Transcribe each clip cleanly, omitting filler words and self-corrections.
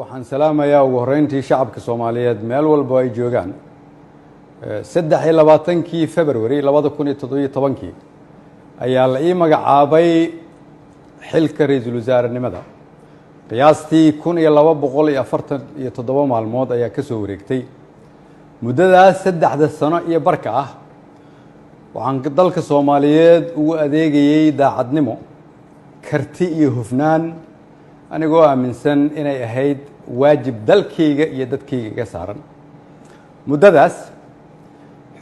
Waxaan salaamayaa ugu horreyntii shacabka Soomaaliyeed meel walbo ay joogaan. 23-kii February 2017-kii ayaa la ii magacaabay xilka ra-iisul wasaarenimada. Qiyaastii 1247 maalmood ayaa ka soo wareegtay. Muddadaas 3da sano iyo barka ah waxaan dalka Soomaaliyeed ugu adeegayey daacadnimo, karti iyo hufnaan, anigoo aaminsan inay ahayd waajib dalkayga iyo dadkayga iga saaran. Muddadaas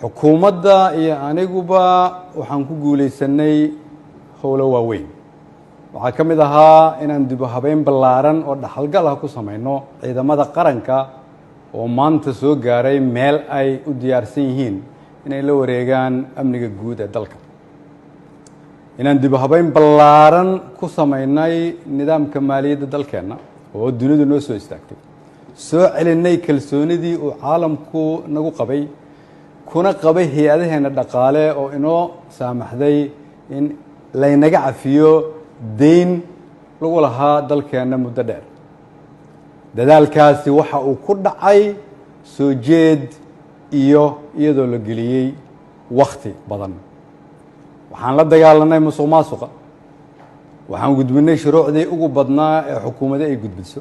xukuumadda iyo aniguba waxaan ku guulaysanay howlo waaweyn. Waxaa ka mid ahaa inaan dib u habeyn ballaaran oo dhaxalgal ah ku samayno ciidamada qaranka, oo maanta soo gaaray meel ay u diyaarsan yihiin inay la wareegaan amniga guud ee dalka, inaan dib u habeyn ballaaran ku samaynay nidaamka maaliyadda dalkeenna oo dunidu noo soo istaagtay, soo celinay kalsoonidii uu caalamku nagu qabay kuna qabay hay-adaheenna dhaqaale, oo inoo saamaxday in laynaga cafiyo deyn lagu lahaa dalkeenna muddo dheer. Dadaalkaasi waxa uu ku dhacay soo jeed iyo iyadoo la geliyey wakhti badan. Waxaan la dagaalanay musuq maasuqa. Waxaan gudbinay shuruucdii ugu badnaa ee xukuumadda ay gudbiso.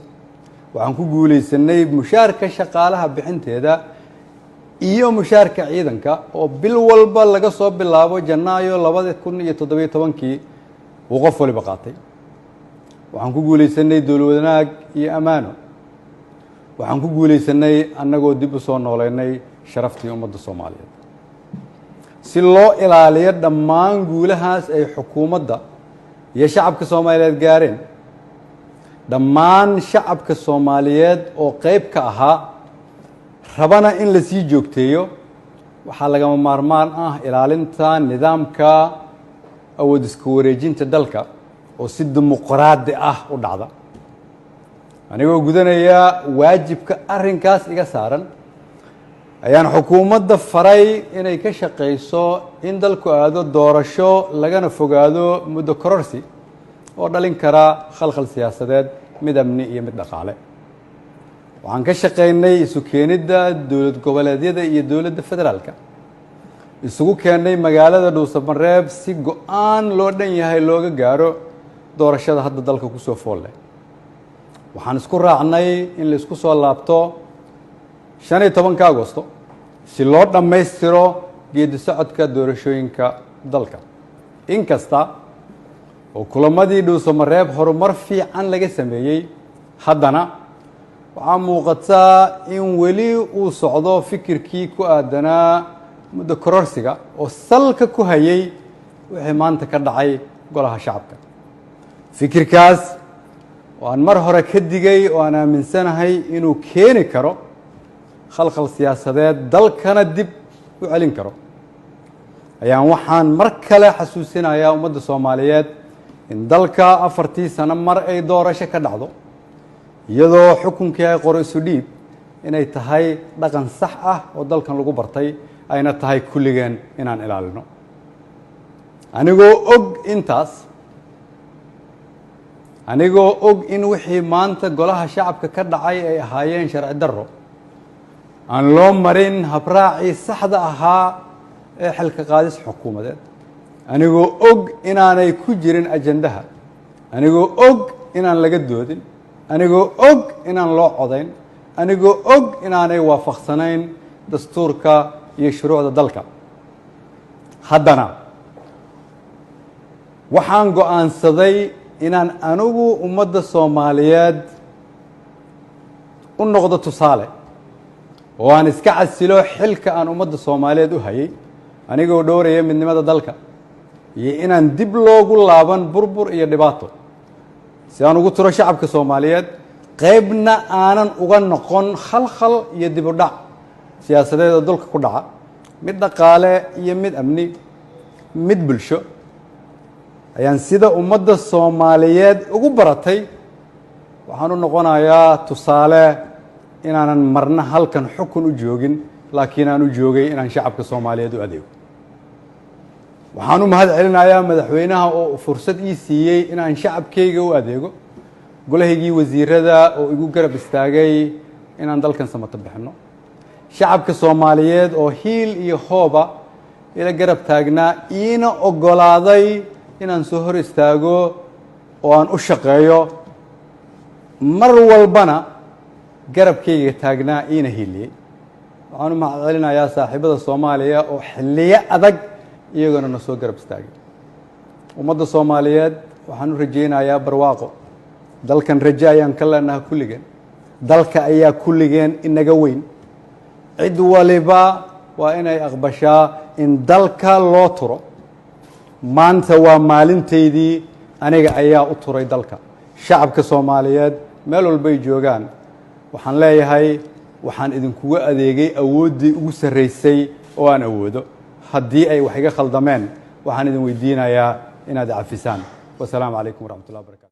Waxaan ku guulaysanay mushaarka shaqaalaha bixinteeda iyo mushaarka ciidanka, oo bil walba laga soo bilaabo Janaayo 2017-kii uu qof waliba qaatay. Waxaan ku guulaysanay dowlad wanaag iyo ammaano. Waxaan ku guulaysanay annagoo dib u soo nooleynay sharaftii ummadda Soomaaliyeed. Si loo ilaaliyo dhammaan guulahaas ay xukuumadda iyo shacabka Soomaaliyeed gaareen, dhammaan shacabka Soomaaliyeed oo qeyb ka ahaa rabana in la sii joogteeyo, waxaa lagama maarmaan ah ilaalinta nidaamka awood iska wareejinta dalka oo si dimuqraadi ah u dhacda. Anigoo gudanaya waajibka arrinkaas iga saaran ayaan xukuumadda faray inay ka shaqayso in dalku aado doorasho, lagana fogaado muddo kororsi oo dhalin kara khalkhal siyaasadeed, mid amni iyo mid dhaqaale. Waxaan ka shaqaynay isu keenidda dowlad goboleedyada iyo dowladda federaalka, isugu keennay magaalada Dhuusamareeb si go-aan loo dhan yahay looga gaaro doorashada hadda dalka kusoo fool leh. Waxaan isku raacnay in la isku soo laabto 15-ka Agosto si loo dhammaystiro geedi socodka doorashooyinka dalka. Inkasta oo kulamadii Dhuusamareeb horumar fiican laga sameeyey, haddana waxaa muuqataa in weli uu socdo fikirkii ku aadanaa muddo kororsiga oo salka ku hayay wixii maanta ka dhacay Golaha Shacabka. Fikirkaas oo aan mar hore ka digay oo aan aaminsanahay inuu keeni karo khalkhal siyaasadeed, dalkana dib u celin karo, ayaan waxaan mar kale xasuusinayaa ummadda Soomaaliyeed in dalka 4-tii sano mar ay doorasho ka dhacdo, iyadoo xukunkii ay qoro isu dhiib inay tahay dhaqan sax ah oo dalkan lagu bartay, ayna tahay kulligeen inaan ilaalino. Anigoo og intaas, anigoo og in wixii maanta Golaha Shacabka ka dhacay ay ahaayeen sharci darro aan loo marin habraacii saxda ahaa ee xilka qaadis xukuumadeed, anigoo og inaanay ku jirin ajandaha, anigoo og inaan laga doodin, anigoo og inaan loo codayn, anigoo og inaanay waafaqsanayn dastuurka iyo shuruucda dalka, haddana waxaan go'aansaday inaan anigu ummadda Soomaaliyeed u noqdo tusaale oo aan iska casilo xilka aan ummadda Soomaaliyeed u hayay, anigoo dhowraya midnimada dalka iyo inaan dib loogu laaban burbur iyo dhibaato, si aan ugu turo shacabka Soomaaliyeed, qaybna aanan uga noqon khalkhal iyo dib u dhac siyaasadeed oo dalka ku dhaca, mid dhaqaale iyo mid amni, mid bulsho, ayaan sida ummadda Soomaaliyeed ugu baratay waxaan u noqonayaa tusaale inaanan marna halkan xukun u joogin, laakiin aan u joogay inaan shacabka Soomaaliyeed u adeego. Waxaan u mahad celinayaa madaxweynaha oo fursad ii siiyey inaan shacabkayga u adeego. Golahaygii wasiirada oo igu garab istaagay inaan dalkan samato bixinno, shacabka Soomaaliyeed oo hiil iyo hooba ila garab taagnaa, iina oggolaaday inaan soo hor istaago oo aan u shaqeeyo, mar walbana garabkayga taagnaa, iina hiiliyey. Waxaan u mahad celinayaa saaxiibada Soomaaliya oo xilliyo adag iyagona na soo garab istaagay. Ummadda Soomaaliyeed waxaan u rajaynayaa barwaaqo. Dalkan raje ayaan ka leenaha kulligeen. Dalka ayaa kulligeen inaga weyn. Cid waliba waa inay aqbashaa in dalka loo turo. Maanta waa maalintaydii. Aniga ayaa u turay dalka. Shacabka Soomaaliyeed meel walbay joogaan waxaan leeyahay, waxaan idinkuga adeegay awooddii ugu sarraysay oo aan awoodo. Haddii ay wax iga khaldameen, waxaan idin weydiinayaa inaad cafisaan. Wasalaamu calaykum waraxmatullahi wabarakatu.